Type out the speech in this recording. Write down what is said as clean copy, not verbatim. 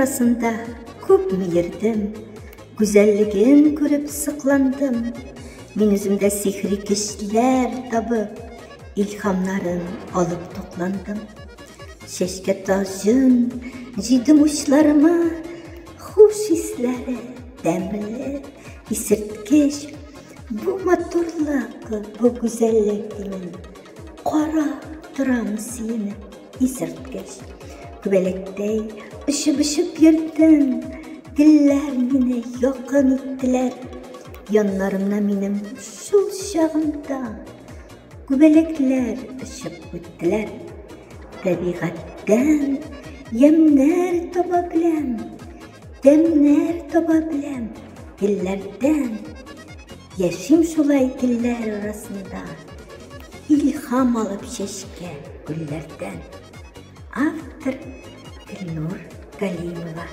арасында күпме йөрдем, Гүзәллеген күреп сокландым. Мин үземдә сихри көчләр табып, Илһамнарын алып тукландым. Чәчкә таҗын җыйдым учларыма, Хуш исләре тәмле, исерткеч. Бу матурлык, бу гүзәллек димен. Карап торам сөенеп, исерткеч. Күбәләктәй очып-очып йөрдем, Гөлләр мине якын иттеләр. Яннарымна минем шул чагында Күбәләкләр очып үттеләр. Табигатьтән ямьнәр таба беләм, Тәмнәр таба беләм гөлләрдән. Яшим шулай гөлләр арасында, Илһам алып чәчкә гөлләрдән. Автор Гөлнур Галимова.